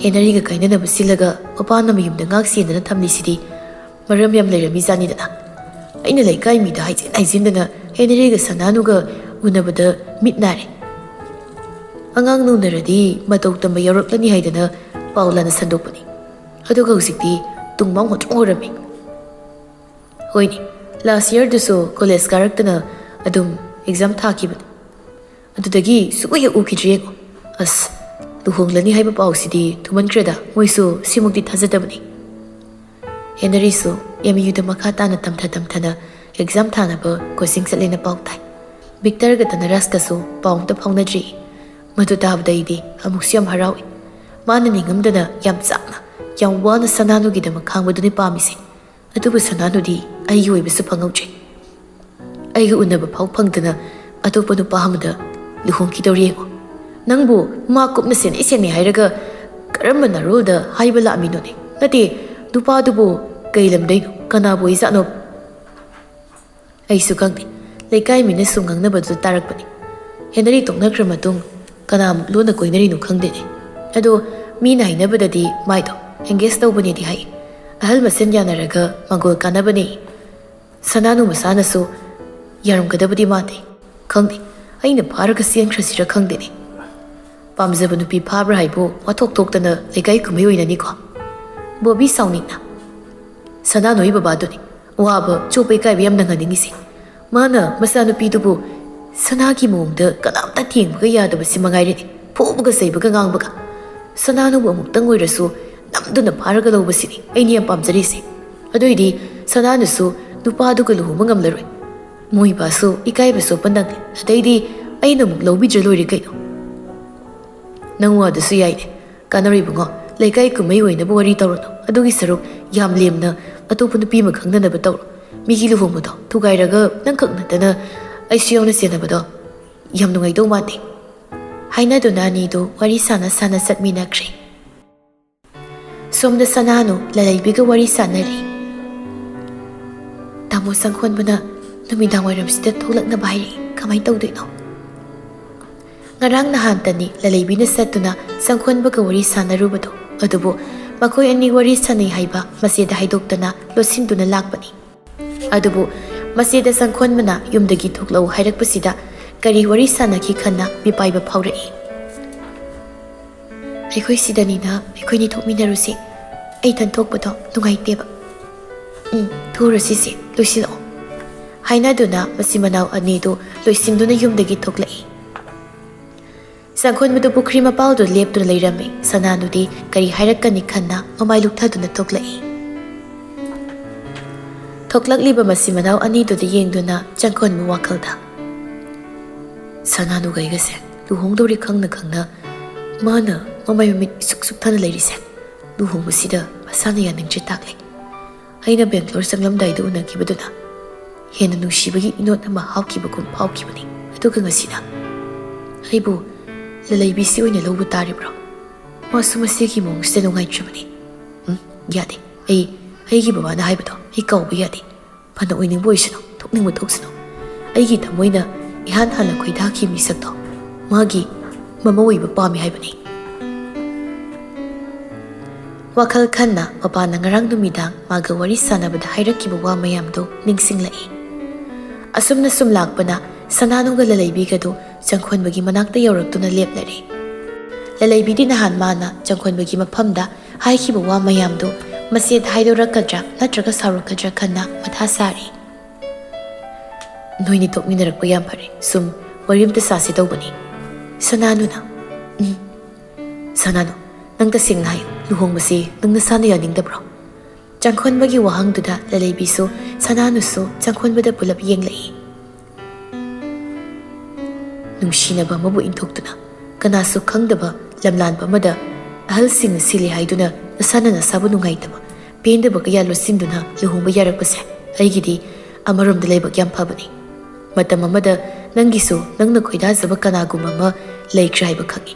ꯍꯦꯅꯔꯤꯒ ꯀꯥꯏꯅꯅꯕ ꯁꯤꯜꯂꯒ ꯃꯄꯥꯅ ꯃꯌꯨꯝꯗ ꯉꯥꯛ ꯁꯦꯟꯗꯅ ꯊꯝꯂꯤꯁꯤꯗꯤ ꯃꯔꯝ ꯌꯥꯝ ꯂꯩꯔꯝꯃꯤꯖꯥꯠꯅꯤꯗꯅ꯫ ꯑꯩꯅ ꯂꯩꯀꯥꯏ ꯃꯤꯗ ꯍꯥꯏꯖꯤꯟ ꯍꯥꯏꯖꯤꯟꯗꯅ ꯍꯦꯅꯔꯤꯒ ꯁꯅꯥꯅꯨꯒ ꯎꯅꯕꯗ ꯃꯤꯠ ꯅꯥꯔꯦ꯫ ꯑꯉꯥꯡꯅ ꯎꯅꯔꯗꯤ ꯃꯇꯧ ꯇꯝꯕ ꯌꯥꯎꯔꯛꯂꯅꯤ ꯍꯥꯏꯗꯅ ꯄꯥꯎ ꯂꯥꯟꯅ ꯁꯟꯗꯣꯛꯄꯅꯤ꯫ ꯑꯗꯨꯒ ꯍꯧꯖꯤꯛꯇꯤ ꯇꯨꯡ ꯃꯥꯡ ꯍꯣꯇ꯭ꯔꯣ ꯍꯣꯔꯝꯃꯤ꯫" "ꯍꯣꯏꯅꯦ, ꯂꯥꯁ ꯌꯔꯗꯨꯁꯨ ꯀꯣꯂꯦꯖ ꯀꯥꯔꯛꯇꯅ ꯑꯗꯨꯝ ꯑꯦꯛꯖꯥꯝ ꯊꯥꯈꯤꯕꯅꯤ꯫ ꯑꯗꯨꯗꯒꯤ ꯁꯨꯛꯎ ꯍꯦꯛ ꯎꯈꯤꯗ꯭ꯔꯤ ꯌꯦꯡꯉꯣ꯫ ꯑꯁ, ꯂꯨꯍꯣꯡꯂꯅꯤ ꯍꯥꯏꯕ ꯄꯥꯎꯁꯤꯗꯤ ꯊꯨꯃꯟꯈ꯭ꯔꯦꯗ, ꯃꯣꯏꯁꯨ ꯁꯤꯃꯨꯛꯇꯤ ꯊꯥꯖꯗꯕꯅꯤ꯫" ꯍꯦꯅꯔꯤꯁꯨ ꯑꯦꯝ ꯌꯨꯗ ꯃꯈꯥ ꯇꯥꯅ ꯇꯝꯊ ꯇꯝꯊꯅ ꯑꯦꯛꯖꯥꯝ ꯊꯥꯅꯕ ꯀꯣꯆꯤꯡ ꯆꯠꯂꯦꯅ ꯄꯥꯎ ꯇꯥꯏ꯫ ꯚꯤꯛꯇꯔꯒ ꯙꯅꯔꯥꯖꯀꯁꯨ ꯄꯥꯎ ꯑꯝꯇ ꯐꯥꯎꯅꯗ꯭ꯔꯤ꯫ ꯃꯗꯨ ꯇꯥꯕꯗ ꯑꯩꯗꯤ ꯑꯃꯨꯛꯁꯨ ꯌꯥꯝ ꯍꯔꯥꯎꯏ꯫ ꯃꯥꯅ ꯅꯤꯡꯉꯝꯗꯅ ꯌꯥꯝ ꯆꯥꯛꯅ, ꯌꯥꯝ ꯋꯥꯅ ꯁꯅꯥꯅꯨꯒꯤꯗꯃꯛ ꯈꯥꯡꯕꯗꯨꯅꯤ ꯄꯥꯝꯃꯤꯁꯦ꯫ ꯑꯗꯨꯕꯨ ꯁꯅꯥꯅꯨꯗꯤ ꯑꯩꯒꯤ ꯑꯣꯏꯕꯁꯨ ꯐꯪꯍꯧꯗ꯭ꯔꯦ꯫ ꯑꯩꯒ ꯎꯅꯕ ꯐꯥꯎ ꯐꯪꯗꯅ ꯑꯇꯣꯞꯄ ꯅꯨꯄꯥ ꯑꯃꯗ ꯂꯨꯍꯣꯡꯈꯤꯗꯧꯔꯤ ꯌꯦꯡꯉꯣ꯫ ꯅꯪꯕꯨ ꯃꯥ ꯀꯨꯞꯅ ꯁꯦꯟꯅꯩ ꯁꯦꯟꯅꯩ ꯍꯥꯏꯔꯒ ꯀꯔꯝꯕ ꯅꯥꯔꯣꯜꯗ ꯍꯥꯏꯕ ꯂꯥꯛꯑꯝꯃꯤꯅꯣꯅꯦ? ꯅꯠꯇꯦ, ꯅꯨꯄꯥꯗꯨꯕꯨ ꯀꯩ ꯂꯝꯗꯩꯅꯣ? ꯀꯅꯥꯕꯨ ꯑꯣꯏꯖꯥꯠꯅꯣ? ꯑꯩꯁꯨ ꯈꯪꯗꯦ꯫ ꯂꯩꯀꯥꯏ ꯃꯤꯅ ꯁꯨꯝ ꯉꯥꯡꯅꯕꯗꯨ ꯇꯥꯔꯛꯄꯅꯤ꯫ ꯍꯦꯅꯔꯤ ꯇꯣꯛꯅꯈ꯭ꯔ ꯃꯇꯨꯡ ꯀꯅꯥꯃꯨꯛ ꯂꯣꯟꯅ ꯀꯣꯏꯅꯔꯤꯅꯣ ꯈꯪꯗꯦꯅꯦ꯫ ꯑꯗꯣ ꯃꯤꯅ ꯍꯥꯏꯅꯕꯗꯗꯤ ꯃꯥꯏꯗꯣ engage ꯇꯧꯕꯅꯦꯗꯤ ꯍꯥꯏ꯫ ꯑꯍꯜ ꯃꯁꯦꯟ ꯌꯥꯅꯔꯒ ꯃꯪꯒꯣꯜ ꯀꯥꯟꯅꯕꯅꯦ꯫ ꯁꯅꯥꯅꯨ ꯃꯁꯥꯅꯁꯨ ꯌꯥꯔꯝꯒꯗꯕꯗꯤ ꯃꯥꯟꯗꯦ꯫ ꯈꯪꯗꯦ, ꯑꯩꯅ ꯐꯥꯔꯒ ꯆꯦꯟꯈ꯭ꯔꯁꯤꯔ ꯈꯪꯗꯦꯅꯦ꯫ ꯄꯥꯝꯖꯕ ꯅꯨꯄꯤ ꯐꯥꯕ꯭ꯔꯥ ꯍꯥꯏꯕꯨ ꯋꯥꯊꯣꯛ ꯊꯣꯛꯇꯅ ꯂꯩꯀꯥꯏ ꯀꯨꯝꯍꯩ ꯑꯣꯏꯅꯅꯤꯀꯣ꯫ ꯕꯣꯕꯤ ꯁꯥꯎꯅꯤꯡꯅ, "ꯁꯅꯥꯅꯨꯒꯤ ꯕꯕꯥꯗꯨꯅꯤ ꯋꯥꯕ ꯆꯣꯞꯄ ꯏꯀꯥꯏꯕ ꯌꯥꯝ ꯅꯪꯍꯟꯅꯤꯡꯉꯤꯁꯦ꯫ ꯃꯥꯅ ꯃꯆꯥꯅꯨꯄꯤꯗꯨꯕꯨ ꯁꯅꯥꯒꯤ ꯃꯑꯣꯡꯗ ꯀꯅꯥꯝꯇ ꯊꯦꯡꯕꯒ ꯌꯥꯗꯕꯁꯤ ꯃꯉꯥꯏꯔꯦꯅꯦ꯫ ꯐꯨꯕꯒ ꯆꯩꯕꯒ ꯉꯥꯡꯕꯒ꯫ ꯁꯅꯥꯅꯨꯕꯨ ꯑꯃꯨꯛꯇꯪ ꯑꯣꯏꯔꯁꯨ ꯅꯝꯗꯨꯅ ꯐꯥꯔꯒ ꯂꯧꯕꯁꯤꯅꯤ ꯑꯩꯅ ꯌꯥꯝ ꯄꯥꯝꯖꯔꯤꯁꯦ꯫" ꯑꯗꯨꯏꯗꯤ ꯁꯅꯥꯅꯁꯨ ꯅꯨꯄꯥꯗꯨꯒ ꯂꯨꯍꯣꯡꯕ ꯉꯝꯂꯔꯣꯏ꯫ ꯃꯣꯏ ꯏꯄꯥꯁꯨ ꯏꯀꯥꯏꯕ ꯆꯣꯞꯄ ꯅꯪꯂꯦ꯫ ꯑꯗꯩꯗꯤ ꯑꯩꯅ ꯑꯃꯨꯛ ꯂꯧꯕꯤꯗ꯭ꯔ ꯂꯣꯏꯔꯦ ꯀꯩꯅꯣ꯫ ꯅꯪ ꯋꯥꯗꯨꯁꯨ ꯌꯥꯏꯅꯦ꯫ ꯀꯥꯟꯅꯔꯣꯏ ꯏꯕꯨꯡꯉꯣ, ꯂꯩꯀꯥꯏ ꯀꯨꯝꯍꯩ ꯑꯣꯏꯅꯕ ꯋꯥꯔꯤ ꯇꯧꯔꯨꯅꯨ꯫ ꯑꯗꯨꯒꯤ ꯁꯔꯨꯛ ꯌꯥꯝ ꯂꯦꯝꯅ ꯑꯇꯣꯞꯄ ꯅꯨꯄꯤ ꯑꯃ ꯈꯪꯅꯅꯕ ꯇꯧꯔꯣ꯫ ꯃꯤꯒꯤ ꯂꯨꯍꯣꯡꯕꯗꯣ ꯊꯨꯒꯥꯏꯔꯒ ꯅꯪꯈꯛ ꯅꯠꯇꯅ ꯑꯩꯁꯨ ꯌꯥꯎꯅ ꯆꯦꯟꯅꯕꯗꯣ ꯌꯥꯝ ꯅꯨꯡꯉꯥꯏꯗꯧ ꯃꯥꯟꯗꯦ꯫ ꯍꯥꯏꯅꯗꯨꯅ ꯑꯅꯤꯗꯨ ꯋꯥꯔꯤ ꯁꯥꯟꯅ ꯁꯥꯟꯅ ꯆꯠꯃꯤꯟꯅꯈ꯭ꯔꯦ꯫ ꯁꯣꯝꯗ ꯁꯅꯥꯅꯨ ꯂꯂꯩꯕꯤꯒ ꯋꯥꯔꯤ ꯁꯥꯟꯅꯔꯤ꯫ ꯇꯥꯃꯣ ꯁꯪꯈꯣꯟꯕꯅ ꯅꯨꯃꯤꯗꯥꯡ ꯋꯥꯏꯔꯝꯁꯤꯗ ꯊꯣꯛꯂꯛꯅꯕ ꯍꯥꯏꯔꯛꯏ꯫ ꯀꯃꯥꯏꯅ ꯇꯧꯗꯣꯏꯅꯣ? ꯉꯔꯥꯡ ꯅꯍꯥꯟꯇꯅꯤ ꯂꯂꯩꯕꯤꯅ ꯆꯠꯇꯨꯅ ꯁꯪꯈꯣꯟꯕꯒ ꯋꯥꯔꯤ ꯁꯥꯟꯅꯔꯨꯕꯗꯣ꯫ ꯑꯗꯨꯕꯨ ꯃꯈꯣꯏ ꯑꯅꯤ ꯋꯥꯔꯤ ꯁꯥꯟꯅꯩ ꯍꯥꯏꯕ ꯃꯆꯦꯗ ꯍꯥꯏꯗꯣꯛꯇꯅ ꯂꯣꯠꯁꯤꯟꯗꯨꯅ ꯂꯥꯛꯄꯅꯤ꯫ ꯑꯗꯨꯕꯨ ꯃꯆꯦꯗ ꯁꯪꯈꯣꯟꯕꯅ ꯌꯨꯝꯗꯒꯤ ꯊꯣꯛꯂꯛꯎ ꯍꯥꯏꯔꯛꯄꯁꯤꯗ ꯀꯔꯤ ꯋꯥꯔꯤ ꯁꯥꯟꯅꯈꯤ ꯈꯟꯅ ꯃꯤꯄꯥꯏꯕ ꯐꯥꯎꯔꯛꯏ꯫ ꯑꯩꯈꯣꯏ ꯁꯤꯗꯅꯤꯅ ꯑꯩꯈꯣꯏꯅꯤ ꯊꯣꯛꯃꯤꯟꯅꯔꯨꯁꯤ꯫ ꯑꯩ ꯏꯊꯟ ꯊꯣꯛꯄꯗꯣ ꯅꯨꯡꯉꯥꯏꯇꯦꯕ꯫ ꯎꯝ, ꯊꯣꯛꯎꯔꯁꯤꯁꯦ, ꯂꯣꯏꯁꯤꯜꯂꯛꯑꯣ꯫ ꯍꯥꯏꯅꯗꯨꯅ ꯃꯆꯤꯟ ꯃꯅꯥꯎ ꯑꯅꯤꯗꯨ ꯂꯣꯏꯁꯤꯟꯗꯨꯅ ꯌꯨꯝꯗꯒꯤ ꯊꯣꯛꯂꯛꯏ꯫ ꯁꯪꯈꯣꯟꯕꯗꯨ ꯄꯨꯈ꯭ꯔꯤ ꯃꯄꯥꯜꯗꯨ ꯂꯦꯞꯇꯨꯅ ꯂꯩꯔꯝꯃꯤ꯫ ꯁꯅꯥꯅꯨꯗꯤ ꯀꯔꯤ ꯍꯥꯏꯔꯛꯀꯅꯤ ꯈꯟꯅ ꯃꯃꯥꯏ ꯂꯨꯛꯊꯗꯨꯅ ꯊꯣꯛꯂꯛꯏ꯫ ꯊꯣꯛꯂꯛꯂꯤꯕ ꯃꯆꯤꯟ ꯃꯅꯥꯎ ꯑꯅꯤꯗꯨꯗ ꯌꯦꯡꯗꯨꯅ ꯆꯪꯈꯣꯟꯕ ꯋꯥꯈꯜꯗ, "ꯁꯅꯥꯅꯨꯒ ꯑꯩꯒꯁꯦ ꯂꯨꯍꯣꯡꯗꯧꯔꯦ ꯈꯪꯅ ꯈꯪꯅ ꯃꯥꯅ ꯃꯃꯥꯏ ꯃꯃꯤꯠ ꯏꯁꯨꯛ ꯁꯨꯛꯊꯅ ꯂꯩꯔꯤꯁꯦ, ꯂꯨꯍꯣꯡꯕꯁꯤꯗ ꯃꯁꯥꯅ ꯌꯥꯅꯤꯡꯗ꯭ꯔꯤ ꯇꯥꯛꯂꯦ꯫ ꯑꯩꯅ ꯕꯦꯡꯒ꯭ꯂꯣꯔ ꯆꯪꯂꯝꯗꯥꯏꯗ ꯎꯅꯈꯤꯕꯗꯨꯅ ꯍꯦꯟꯅ ꯅꯨꯡꯁꯤꯕꯒꯤ ꯏꯅꯣꯠ ꯑꯃ ꯍꯥꯞꯈꯤꯕꯒꯨꯝ ꯐꯥꯎꯈꯤꯕꯅꯤ꯫ ꯑꯗꯨꯒ ꯉꯁꯤꯅ ꯑꯩꯕꯨ ꯂꯂꯩꯕꯤꯁꯤ ꯑꯣꯏꯅ ꯂꯧꯕ ꯇꯥꯔꯤꯕ꯭ꯔꯣ? ꯃꯥꯁꯨ ꯃꯁꯤꯒꯤ ꯃꯑꯣꯡꯁꯤꯗ ꯅꯨꯡꯉꯥꯏꯇ꯭ꯔꯕꯅꯤ꯫ ꯎꯝ, ꯌꯥꯗꯦ꯫ ꯑꯩ, ꯑꯩꯒꯤ ꯕꯕꯥꯅ ꯍꯥꯏꯕꯗꯣ ꯑꯩ ꯀꯥꯎꯕ ꯌꯥꯗꯦ꯫ ꯐꯅ ꯑꯣꯏꯅꯤꯡꯕ ꯑꯣꯏꯁꯅꯨ, ꯊꯣꯛꯅꯤꯡꯕ ꯊꯣꯛꯁꯅꯨ꯫ ꯑꯩꯒꯤ ꯊꯃꯣꯏꯅ ꯏꯍꯥꯟ ꯍꯥꯟꯅ ꯈꯣꯏꯗꯥꯈꯤ ꯃꯤꯁꯛꯇꯣ ꯃꯥꯒꯤ ꯃꯃꯧ ꯑꯣꯏꯕ ꯄꯥꯝꯃꯤ ꯍꯥꯏꯕꯅꯤ꯫" ꯋꯥꯈꯜ ꯈꯟꯅ ꯃꯄꯥꯅ ꯉꯔꯥꯡ ꯅꯨꯃꯤꯗꯥꯡ ꯃꯥꯒ ꯋꯥꯔꯤ ꯁꯥꯟꯅꯕꯗ ꯍꯥꯏꯔꯛꯈꯤꯕ ꯋꯥ ꯃꯌꯥꯝꯗꯨ ꯅꯤꯡꯁꯤꯡꯂꯛꯏ꯫ ꯑꯁꯨꯝꯅ ꯁꯨꯝ ꯂꯥꯛꯄꯅ ꯁꯅꯥꯅꯨꯒ ꯂꯂꯩꯕꯤꯒꯗꯨ ꯆꯪꯈꯣꯟꯕꯒꯤ ꯃꯅꯥꯛꯇ ꯌꯧꯔꯛꯇꯨꯅ ꯂꯦꯞꯂꯔꯦ꯫ ꯂꯂꯩꯕꯤꯗꯤ ꯅꯍꯥꯟ ꯃꯥꯅ ꯆꯪꯈꯣꯟꯕꯒꯤ ꯃꯐꯝꯗ ꯍꯥꯏꯈꯤꯕ ꯋꯥ ꯃꯌꯥꯝꯗꯨ ꯃꯆꯦꯗ ꯍꯥꯏꯗꯣꯔꯛꯀꯗ꯭ꯔꯥ ꯅꯠꯇ꯭ꯔꯒ ꯁꯥꯎꯔꯛꯀꯗ꯭ꯔꯥ ꯈꯟꯅ ꯃꯊꯥ ꯁꯥꯔꯤ꯫ "ꯅꯣꯏꯅꯤ ꯊꯣꯛꯃꯤꯟꯅꯔꯛꯄ ꯌꯥꯝ ꯐꯔꯦ꯫ ꯁꯨꯝ ꯋꯥꯔꯤ ꯑꯝꯇ ꯁꯥꯁꯦ ꯇꯧꯕꯅꯤ꯫" ꯁꯅꯥꯅꯨꯅ, "ꯎꯝ꯫ ꯁꯅꯥꯅꯨ, ꯅꯪ ꯇꯁꯦꯡꯅ ꯍꯥꯏꯌꯨ, ꯂꯨꯍꯣꯡꯕꯁꯤ ꯅꯪ ꯅꯁꯥꯅ ꯌꯥꯅꯤꯡꯗꯕ꯭ꯔꯣ?" ꯆꯪꯈꯣꯟꯕꯒꯤ ꯋꯥꯍꯪꯗꯨꯗ ꯂꯂꯩꯕꯤꯁꯨ ꯁꯅꯥꯅꯨꯁꯨ ꯆꯪꯈꯣꯟꯕꯗ ꯄꯨꯂꯞ ꯌꯦꯡꯂꯛꯏ꯫ ꯅꯨꯡꯁꯤꯅꯕ ꯑꯃꯕꯨ ꯏꯟꯊꯣꯛꯇꯨꯅ ꯀꯅꯥꯁꯨ ꯈꯪꯗꯕ ꯂꯝꯂꯥꯟꯕ ꯑꯃꯗ ꯑꯍꯜꯁꯤꯡꯅ ꯁꯤꯜꯂꯤ ꯍꯥꯏꯗꯨꯅ ꯅꯁꯥꯅ ꯅꯁꯥꯕꯨ ꯅꯨꯡꯉꯥꯏꯇꯕ, ꯄꯦꯟꯗꯕ ꯀꯌꯥ ꯂꯣꯠꯁꯤꯟꯗꯨꯅ ꯂꯨꯍꯣꯡꯕ ꯌꯥꯔꯛꯄꯁꯦ ꯑꯩꯒꯤꯗꯤ ꯑꯃꯔꯣꯝꯗ ꯂꯥꯏꯕꯛ ꯌꯥꯝ ꯐꯕꯅꯤ꯫ ꯃꯇꯝ ꯑꯃꯗ ꯅꯪꯒꯤꯁꯨ ꯅꯪꯅ ꯈꯣꯏꯗꯥꯖꯕ ꯀꯅꯥꯒꯨꯝꯕ ꯑꯃ ꯂꯩꯈ꯭ꯔꯦ ꯍꯥꯏꯕ ꯈꯪꯏ꯫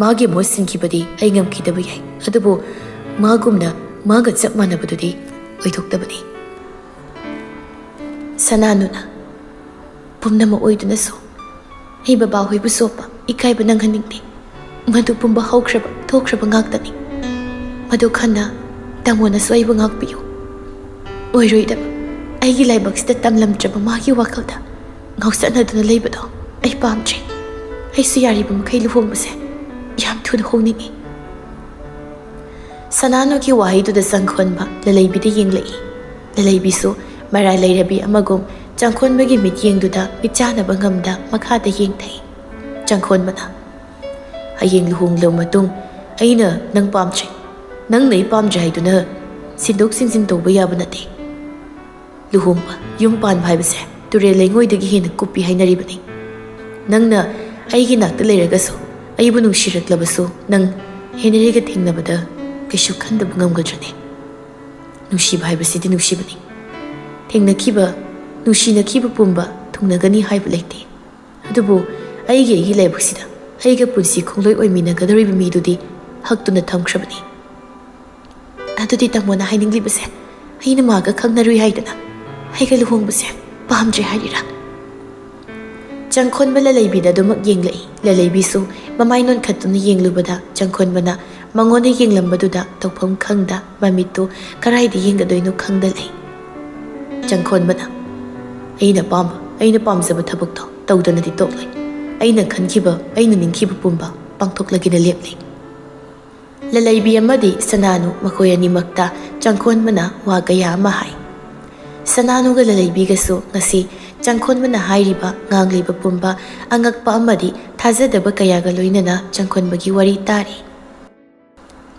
ꯃꯥꯒꯤ ꯃꯍꯨꯠ ꯁꯤꯟꯈꯤꯕꯗꯤ ꯑꯩ ꯉꯝꯈꯤꯗꯕ ꯌꯥꯏ, ꯑꯗꯨꯕꯨ ꯃꯥꯒꯨꯝꯅ ꯃꯥꯒ ꯆꯞ ꯃꯥꯟꯅꯕꯗꯨꯗꯤ ꯑꯣꯏꯊꯣꯛꯇꯕꯅꯤ꯫ ꯁꯅꯥꯅꯨꯅ ꯄꯨꯝꯅꯃꯛ ꯑꯣꯏꯗꯨꯅꯁꯨ ꯑꯩ ꯕꯕꯥꯍꯣꯏꯕꯨ ꯆꯣꯞꯄ, ꯏꯀꯥꯏꯕ ꯅꯪꯍꯟꯅꯤꯡꯗꯦ꯫ ꯃꯗꯨ ꯄꯨꯝꯕ ꯍꯧꯈ꯭ꯔꯕ ꯊꯣꯛꯈ꯭ꯔꯕ ꯉꯥꯛꯇꯅꯤ꯫ ꯃꯗꯨ ꯈꯟꯅ ꯇꯥꯃꯣꯅꯁꯨ ꯑꯩꯕꯨ ꯉꯥꯛꯄꯤꯌꯨ꯫ ꯑꯣꯏꯔꯣꯏꯗꯕ, ꯑꯩꯒꯤ ꯂꯥꯏꯕꯛꯁꯤꯗ ꯇꯝꯂꯝꯗ꯭ꯔꯕ ꯃꯥꯒꯤ ꯋꯥꯈꯜꯗ ꯉꯥꯎꯆꯠꯅꯗꯨꯅ ꯂꯩꯕꯗꯣ ꯑꯩ ꯄꯥꯝꯗ꯭ꯔꯦ꯫ ꯑꯩꯁꯨ ꯌꯥꯔꯤꯕ ꯃꯈꯩ ꯂꯨꯍꯣꯡꯕꯁꯦ ꯌꯥꯝ ꯊꯨꯅ ꯍꯣꯡꯅꯤꯡꯏ꯫ ꯁꯅꯥꯅꯨꯒꯤ ꯋꯥꯍꯩꯗꯨꯗ ꯆꯪꯈꯣꯟꯕ ꯂꯂꯩꯕꯤꯗ ꯌꯦꯡꯂꯛꯏ꯫ ꯂꯂꯩꯕꯤꯁꯨ ꯃꯔꯥꯜ ꯂꯩꯔꯕꯤ ꯑꯃꯒꯨꯝ ꯆꯪꯈꯣꯟꯕꯒꯤ ꯃꯤꯠꯌꯦꯡꯗꯨꯗ ꯃꯤꯠꯆꯥꯟꯅꯕ ꯉꯝꯗ ꯃꯈꯥꯗ ꯌꯦꯡꯊꯩ꯫ ꯆꯪꯈꯣꯟꯕꯅ, "ꯍꯌꯦꯡ ꯂꯨꯍꯣꯡꯂꯕ ꯃꯇꯨꯡ ꯑꯩꯅ ꯅꯪ ꯄꯥꯝꯗ꯭ꯔꯦ, ꯅꯪꯅ ꯑꯩ ꯄꯥꯝꯗ꯭ꯔꯦ ꯍꯥꯏꯗꯨꯅ ꯁꯤꯟꯗꯣꯛ ꯁꯤꯟꯖꯤꯟ ꯇꯧꯕ ꯌꯥꯕ ꯅꯠꯇꯦ꯫ ꯂꯨꯍꯣꯡꯕ, ꯌꯨꯝ ꯄꯥꯟꯕ ꯍꯥꯏꯕꯁꯦ ꯇꯨꯔꯦꯜ ꯂꯩꯉꯣꯏꯗꯒꯤ ꯍꯦꯟꯅ ꯀꯨꯞꯄꯤ ꯍꯥꯏꯅꯔꯤꯕꯅꯤ꯫ ꯅꯪꯅ ꯑꯩꯒꯤ ꯅꯥꯛꯇ ꯂꯩꯔꯒꯁꯨ, ꯑꯩꯕꯨ ꯅꯨꯡꯁꯤꯔꯛꯂꯕꯁꯨ, ꯅꯪ ꯍꯦꯅꯔꯤꯒ ꯊꯦꯡꯅꯕꯗ ꯀꯩꯁꯨ ꯈꯟꯗꯕ ꯉꯝꯒꯗ꯭ꯔꯅꯦ? ꯅꯨꯡꯁꯤꯕ ꯍꯥꯏꯕꯁꯤꯗꯤ ꯅꯨꯡꯁꯤꯕꯅꯤ꯫ ꯊꯦꯡꯅꯈꯤꯕ, ꯅꯨꯡꯁꯤꯅꯈꯤꯕ ꯄꯨꯝꯕ ꯊꯨꯡꯅꯒꯅꯤ ꯍꯥꯏꯕ ꯂꯩꯇꯦ꯫ ꯑꯗꯨꯕꯨ ꯑꯩꯒꯤ, ꯑꯩꯒꯤ ꯂꯥꯏꯕꯛꯁꯤꯗ ꯑꯩꯒ ꯄꯨꯟꯁꯤ ꯈꯣꯡꯂꯣꯏ ꯑꯣꯏꯃꯤꯟꯅꯒꯗꯧꯔꯤꯕ ꯃꯤꯗꯨꯗꯤ ꯍꯛꯇꯨꯅ ꯊꯝꯈ꯭ꯔꯕꯅꯤ꯫" "ꯑꯗꯨꯗꯤ ꯇꯥꯃꯣꯅ ꯍꯥꯏꯅꯤꯡꯂꯤꯕꯁꯦ ꯑꯩꯅ ꯃꯥꯒ ꯈꯪꯅꯔꯨꯏ ꯍꯥꯏꯗꯅ ꯑꯩꯒ ꯂꯨꯍꯣꯡꯕꯁꯦ ꯄꯥꯝꯗ꯭ꯔꯦ ꯍꯥꯏꯔꯤꯔꯥ?" ꯆꯪꯈꯣꯟꯕ ꯂꯂꯩꯕꯤꯗ ꯑꯗꯨꯃꯛ ꯌꯦꯡꯂꯛꯏ꯫ ꯂꯂꯩꯕꯤꯁꯨ ꯃꯃꯥꯏ ꯅꯣꯟꯈꯠꯇꯨꯅ ꯌꯦꯡꯂꯨꯕꯗ ꯆꯪꯈꯣꯟꯕꯅ ꯃꯉꯣꯟꯗ ꯌꯦꯡꯂꯝꯕꯗꯨꯗ ꯇꯧꯐꯝ ꯈꯪꯗ ꯃꯃꯤꯠꯇꯨ ꯀꯔꯥꯏꯗ ꯌꯦꯡꯒꯗꯣꯏꯅꯣ ꯈꯪꯗ ꯂꯩ꯫ ꯆꯪꯈꯣꯟꯕꯅ, "ꯑꯩꯅ ꯑꯄꯥꯝꯕ, ꯑꯩꯅ ꯄꯥꯝꯖꯕ ꯊꯕꯛꯇꯣ ꯇꯧꯗꯅꯗꯤ ꯇꯣꯛꯂꯣꯏ꯫ ꯑꯩꯅ ꯈꯟꯈꯤꯕ, ꯑꯩꯅ ꯅꯤꯡꯈꯤꯕ ꯄꯨꯝꯕ ꯄꯥꯡꯊꯣꯛꯂꯒꯦꯅ ꯂꯦꯞꯂꯤ꯫" ꯂꯂꯩꯕꯤ ꯑꯃꯗꯤ ꯁꯅꯥꯅꯨ ꯃꯈꯣꯏ ꯑꯅꯤꯃꯛꯇ ꯆꯪꯈꯣꯟꯕꯅ ꯋꯥ ꯀꯌꯥ ꯑꯃ ꯍꯥꯏ꯫ ꯁꯅꯥꯅꯨꯒ ꯂꯂꯩꯕꯤꯒꯁꯨ ꯉꯁꯤ ꯆꯪꯈꯣꯟꯕꯅ ꯍꯥꯏꯔꯤꯕ, ꯉꯥꯡꯂꯤꯕ ꯄꯨꯝꯕ ꯑꯉꯛꯄ ꯑꯃꯗꯤ ꯊꯥꯖꯗꯕ ꯀꯌꯥꯒ ꯂꯣꯏꯅꯅ ꯆꯪꯈꯣꯟꯕꯒꯤ ꯋꯥꯔꯤ ꯇꯥꯔꯤ꯫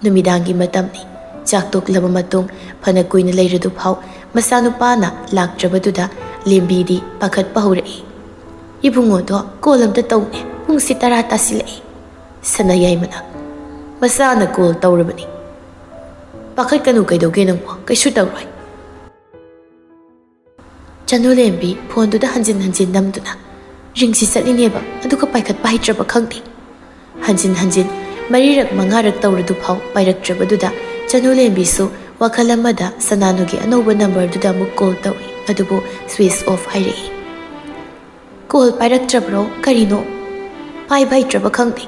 ꯅꯨꯃꯤꯗꯥꯡꯒꯤ ꯃꯇꯝꯅꯤ꯫ ꯆꯥꯛ ꯇꯣꯛꯂꯕ ꯃꯇꯨꯡ ꯐꯅ ꯀꯨꯏꯅ ꯂꯩꯔꯗꯨꯐꯥꯎ ꯃꯆꯥꯅꯨꯄꯥꯅ ꯂꯥꯛꯇ꯭ꯔꯕꯗꯨꯗ ꯂꯦꯝꯕꯤꯗꯤ ꯄꯥꯈꯠꯄ ꯍꯧꯔꯛꯏ꯫ "ꯏꯕꯨꯡꯉꯣꯗꯣ ꯀꯣꯜ ꯑꯝꯇ ꯇꯧꯅꯦ, ꯄꯨꯡꯁꯤ ꯇꯔꯥ ꯇꯥꯁꯤꯜꯂꯛꯑꯦ"꯫ ꯁꯅꯥ ꯌꯥꯏꯃꯅ, "ꯃꯆꯥꯅ ꯀꯣꯜ ꯇꯧꯔꯕꯅꯤ꯫ ꯄꯥꯈꯠꯀꯅꯨ, ꯀꯩꯗꯧꯒꯦ ꯅꯪꯕꯣ? ꯀꯩꯁꯨ ꯇꯧꯔꯣꯏ"꯫ ꯆꯅꯨ ꯂꯦꯝꯕꯤ ꯐꯣꯟꯗꯨꯗ ꯍꯟꯖꯤꯟ ꯍꯟꯖꯤꯟ ꯅꯝꯗꯨꯅ ꯔꯤꯡꯁꯤ ꯆꯠꯂꯤꯅꯦꯕ, ꯑꯗꯨꯒ ꯄꯥꯏꯈꯠꯄ ꯍꯩꯇ꯭ꯔꯕ ꯈꯪꯗꯦ꯫ ꯍꯟꯖꯤꯟ ꯍꯟꯖꯤꯟ ꯃꯔꯤꯔꯛ ꯃꯉꯥꯔꯛ ꯇꯧꯔꯗꯨꯐꯥꯎ ꯄꯥꯏꯔꯛꯇ꯭ꯔꯕꯗꯨꯗ ꯆꯅꯨ ꯂꯦꯝꯕꯤꯁꯨ ꯋꯥꯈꯜ ꯑꯃꯗ ꯁꯅꯥꯅꯨꯒꯤ ꯑꯅꯧꯕ ꯅꯝꯕꯔꯗꯨꯗ ꯑꯃꯨꯛ ꯀꯣꯜ ꯇꯧꯏ, ꯑꯗꯨꯕꯨ ꯁ꯭ꯋꯤꯆ ꯑꯣꯐ ꯍꯥꯏꯔꯛꯏ꯫ "ꯀꯣꯜ ꯄꯥꯏꯔꯛꯇ꯭ꯔꯕ꯭ꯔꯣ? ꯀꯔꯤꯅꯣ? ꯄꯥꯏꯕ ꯍꯩꯇ꯭ꯔꯕ ꯈꯪꯗꯦ"꯫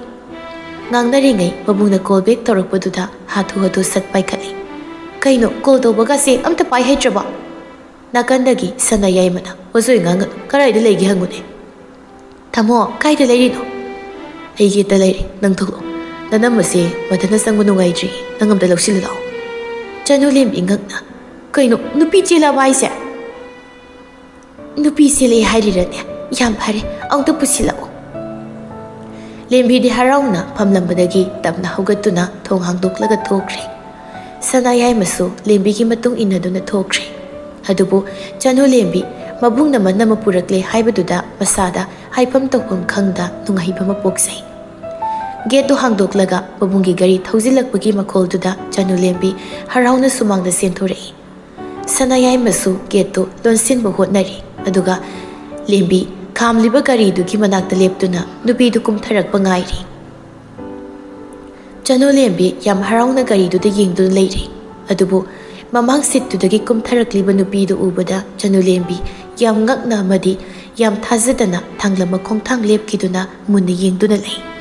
ꯉꯥꯡꯅꯔꯤꯉꯩ ꯃꯕꯨꯡꯅ ꯀꯣꯜ ꯕꯦꯛ ꯇꯧꯔꯛꯄꯗꯨꯗ ꯍꯥꯊꯨ ꯍꯥꯊꯨ ꯁꯠ ꯄꯥꯏꯈꯠꯂꯤ꯫ "ꯀꯩꯅꯣ, ꯀꯣꯜ ꯇꯧꯕꯒꯁꯦ ꯑꯝꯇ ꯄꯥꯏ ꯍꯩꯇ꯭ꯔꯕꯣ?" ꯅꯥꯀꯟꯗꯒꯤ ꯁꯅꯥ ꯌꯥꯏꯃꯅ, "ꯋꯥꯖꯣꯏ ꯉꯥꯡꯒꯅꯨ, ꯀꯗꯥꯏꯗ ꯂꯩꯒꯦ ꯍꯪꯉꯨꯅꯦ"꯫ "ꯇꯥꯃꯣ, ꯀꯥꯏꯗ ꯂꯩꯔꯤꯅꯣ?" "ꯑꯩ ꯒꯦꯠꯇ ꯂꯩꯔꯤ, ꯅꯪ ꯊꯣꯛꯂꯛꯑꯣ꯫ ꯅꯅꯝꯃꯁꯦ ꯃꯊꯟꯇ ꯆꯪꯕ ꯅꯨꯡꯉꯥꯏꯇ꯭ꯔꯤ, ꯅꯪ ꯑꯝꯇ ꯂꯧꯁꯤꯜꯂꯨ ꯂꯥꯛꯑꯣ"꯫ ꯆꯅꯨ ꯂꯦꯝꯕꯤ ꯉꯛꯅ, "ꯀꯩꯅꯣ, ꯅꯨꯄꯤ ꯆꯦꯜꯂꯕ ꯍꯥꯏꯁꯦ?" "ꯅꯨꯄꯤ ꯆꯦꯜꯂꯛꯑꯦ ꯍꯥꯏꯔꯤꯔꯅꯦ? ꯌꯥꯝ ꯐꯔꯦ, ꯑꯃꯨꯛꯇ ꯄꯨꯁꯤꯜꯂꯛꯑꯣ"꯫ ꯂꯦꯝꯕꯤꯗꯤ ꯍꯔꯥꯎꯅ ꯐꯝꯂꯝꯕꯗꯒꯤ ꯇꯞꯅ ꯍꯧꯒꯠꯇꯨꯅ ꯊꯣꯡ ꯍꯥꯡꯗꯣꯛꯂꯒ ꯊꯣꯛꯈ꯭ꯔꯦ꯫ ꯁꯅꯥ ꯌꯥꯏꯃꯁꯨ ꯂꯦꯝꯕꯤꯒꯤ ꯃꯇꯨꯡ ꯏꯟꯅꯗꯨꯅ ꯊꯣꯛꯈ꯭ꯔꯦ꯫ ꯑꯗꯨꯕꯨ ꯆꯅꯨ ꯂꯦꯝꯕꯤ ꯃꯕꯨꯡꯅ ꯃꯅꯝ ꯑꯃ ꯄꯨꯔꯛꯂꯦ ꯍꯥꯏꯕꯗꯨꯗ ꯃꯁꯥꯗ ꯍꯥꯏꯐꯝ ꯇꯧꯐꯝ ꯈꯪꯗ ꯅꯨꯡꯉꯥꯏꯕ ꯑꯃ ꯄꯣꯛꯆꯩ꯫ ꯒꯦꯠꯇꯨ ꯍꯥꯡꯗꯣꯛꯂꯒ ꯃꯕꯨꯡꯒꯤ ꯒꯥꯔꯤ ꯊꯧꯖꯤꯜꯂꯛꯄꯒꯤ ꯃꯈꯣꯜꯗꯨꯗ ꯆꯅꯨ ꯂꯦꯝꯕꯤ ꯍꯔꯥꯎꯅ ꯁꯨꯃꯥꯡꯗ ꯆꯦꯟꯊꯣꯔꯛꯏ꯫ ꯁꯅꯥ ꯌꯥꯏꯃꯁꯨ ꯒꯦꯠꯇꯨ ꯂꯣꯟꯁꯤꯟꯕ ꯍꯣꯠꯅꯔꯤ, ꯑꯗꯨꯒ ꯂꯦꯝꯕꯤ ꯈꯥꯝꯂꯤꯕ ꯒꯥꯔꯤꯗꯨꯒꯤ ꯃꯅꯥꯛꯇ ꯂꯦꯞꯇꯨꯅ ꯅꯨꯄꯤꯗꯨ ꯀꯨꯝꯊꯔꯛꯄ ꯉꯥꯏꯔꯤ꯫ ꯆꯅꯨ ꯂꯦꯝꯕꯤ ꯌꯥꯝ ꯍꯔꯥꯎꯅ ꯒꯥꯔꯤꯗꯨꯗ ꯌꯦꯡꯗꯨꯅ ꯂꯩꯔꯤ꯫ ꯑꯗꯨꯕꯨ ꯃꯃꯥꯡ ꯁꯤꯠꯇꯨꯗꯒꯤ ꯀꯨꯝꯊꯔꯛꯂꯤꯕ ꯅꯨꯄꯤꯗꯨ ꯎꯕꯗ ꯆꯅꯨ ꯂꯦꯝꯕꯤ ꯌꯥꯝ ꯉꯛꯅ ꯑꯃꯗꯤ ꯌꯥꯝ ꯊꯥꯖꯗꯅ ꯊꯥꯡꯂꯝꯕ ꯈꯣꯡꯊꯥꯡ ꯂꯦꯞꯈꯤꯗꯨꯅ ꯃꯨꯟꯅ ꯌꯦꯡꯗꯨꯅ ꯂꯩ꯫